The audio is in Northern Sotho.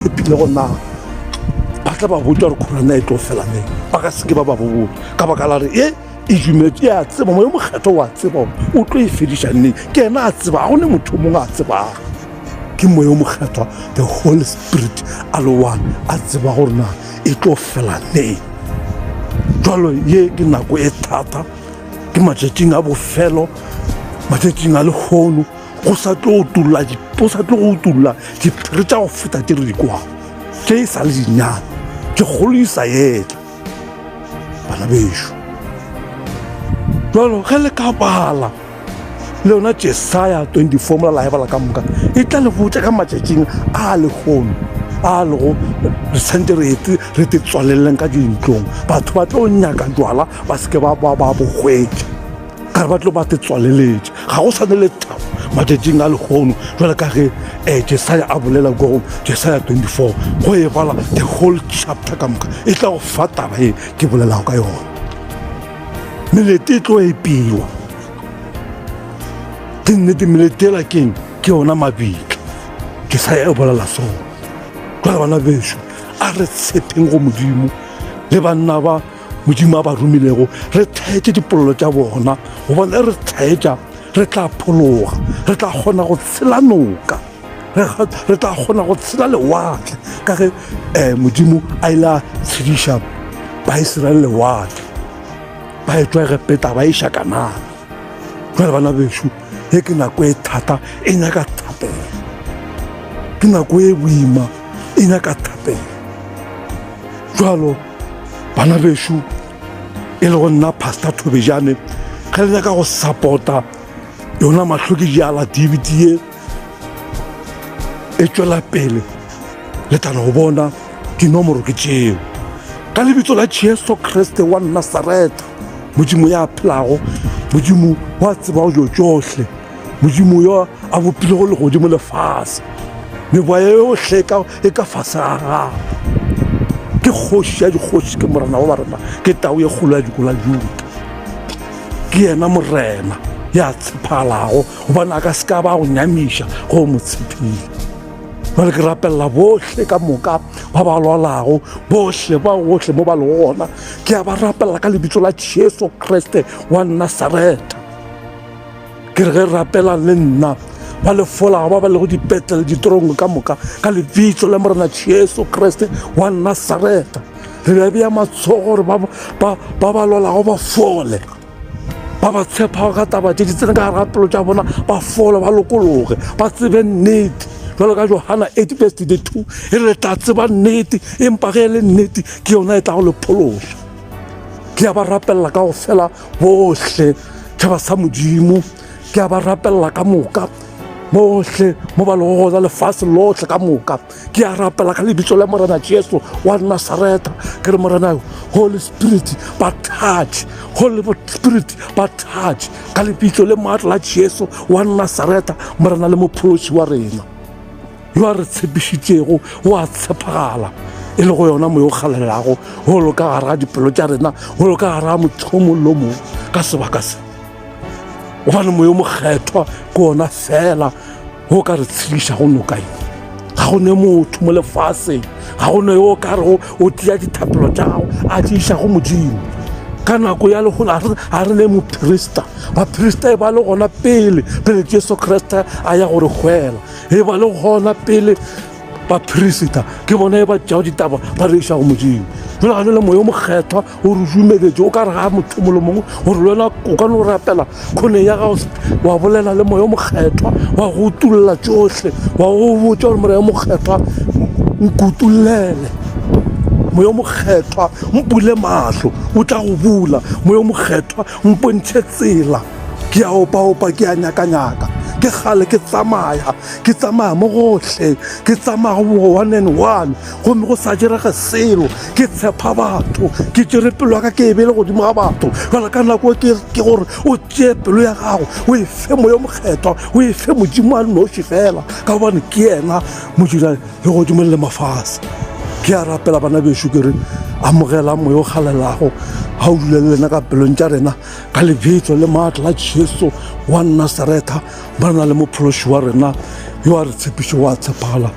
Tshepilego na ba tla ba botša gore khorana e tlo fela neng? Ba ka se ke ba ba botša ka baka la re e e dumetše, e a tseba, Moya o Mokgethwa o a tseba gore o tlo e fediša neng. Ke yena a tseba, ga go ne motho o mongwe a tsebago. Ke Moya o Mokgethwa, the Holy Spirit, a le one a tseba gore na e tlo fela neng. Jalo ye ke nako e thata, ke matšatšing a bofelo, matšatšing a lehono. Go sa tlo utolla go sa tlo go utolla diphiri tša go feta tše re di kwago, tše e sa le dinyane, tše kgolo di sa etla, bana bešo. Jalo ge le ka bala le yona Jesaya 24 mola la e bala ka moka, e tla le botša ka matšatšing a lehono a lego re tshwanetse re ete re te tswaleleng ka dintlong, batho ba tlo nyaka jwala ba se ke ba ba ba bo hwetša. Ka re ba tlo ba te tswaleletše. Ga go swane lethabo matšatšing a lehono, jwale ka ge eh, Jesaya a bolela ko go Jesaya 24, go e bala the whole chapter ka moka e tla go fa taba e ke bolelago ka yona. Melete e tlo epiwa. Ke nnete, melete ela keng? Ke yona mabitla. Jesaya e bolela sona. Jwale bana bešo, a re tshepeng go Modimo le banna ba Modimo a ba romilego, re thaetše dipolelo tša bona, gobane re thaetša re tla phologa, re tla kgona go tshela noka, re tla kgona go tshela lewatle, ka ge um Modimo a ile a tshediša Baisiraele lewatle ba etšwa Egepeta ba iša Kanana. Jale bana bešo, ye ke nako e thata, e nyaka thapelo, ke nako e boima, e nyaka thapelo. Jalo bana bešo, e le go nna Pastor Thobejane, ge le nyaka go support-a yona mahlo ke diala DVD ye e tšwela pele, le tla no bona dinomoro ke tšeo. Ka lebitso la Jesu Kriste wa Nasaretha, Modimo ya phelago, Modimo wa tsebago dilo tšohle, Modimo yo a bopilego legodimo le fase, meboya yohle e ka fase ga gagwe. Ke kgoši ya dikgoši, ke morena wa barena, ke tau ye kgolo ya diko la Juda. Ke yena morena ya tshepagalago, gobane a ka se ka ba go nyamiša go mo tshepile. Jale ke rapelela bohle ka moka ba ba lwalago, bohle ba gohle mo ba lego gona, ke a ba rapelela ka lebitso la Jesu Kriste wa Nasaretha. Ke re ge rapelang le nna ba le folago, ba ba lego dipetlele, ditorongo ka moka, ka lebitso la Morena Jesu Kriste wa Nasaretha, re ba bea matsogo gore ba ba ba ba lwalago ba fole, ba ba tshepago ka taba tše di tsene ka gare ga pelo tša bona ba fole, ba lokologe, ba tsebe nnete. Jalo ka Johana 8 verse 32 e re le tla tseba nnete, empa ge e le nnete ke yona e tlago le phološa. Ke a ba rapelela ka go fela bohle, tšhaba sa Modimo, ke a ba rapelela ka moka bohle mo ba lego gona, lefase lohle ka moka. Ke a rapela ka lebitso la Morena Jesu wa Nasaretha, ke re Morena Holy Spirit ba touch, Holy Spirit ba touch ka lebitso le maatla la Jesu wa Nasaretha, Morena le Mophološi wa rena, yo a re tshepišitšego, o a tshepagala, e le go yona moya o kgalelago go lo ka gare ga dipelo tša rena, go lo ka gare ga motho o mongwe le o mongwe ka sebaka se. Gobane moya o mokgethwa ke ona fela o ka re tshedišago noka ye. Ga go ne motho mo lefaseng, ga go ne yo o ka rego o tšea dithapelo tša gago a di iša go Modimo. Ka nako ya lehono a re ne moprista, baprista e ba le gona pele, pele Jesu Kriste a ya go re hwela. E ba le gona pele baperisita ke bona e ba tšeago ditaba ba re iša go Modimo. Jwale ga jale moya o mokgethwa o re dumeletše, o ka re ga motho mongwe le mongwe gore le wena o ka no rapela khoneng ya gago, wa bolela le moya o mokgethwa, wa go utolla tšohle, wa go botša gore moya o mokgethwa nkutullele, moya o mokgethwa mpule mahlo, o tla go bula, moya o mokgethwa mpontšhe tsela. Ke a opaopa, ke a nyakanyaka, ke kgale ke tsamaya, ke tsamaya mo gohle, ke tsamaya go one and one, gomme go sa direge selo. Ke tshepa batho, ke tšere pelo ya ka ke e beele godimo ga batho. Jwale ka nako ke ke gore o tšee pelo ya gago o e fe moya o mokgethwa, o e fe Modimo a nnoši fela, ka gobane ke yena modira legodimo le mafase. Ke a rapela bana bešo, ke re amogelang moya o kgalelago ga o dule le lena ka pelong tša rena. Ka lebitso le maatla la Jesu wa Nasaretha, Morena le Mophološi wa rena, yo a re tshepišego a tshepagala.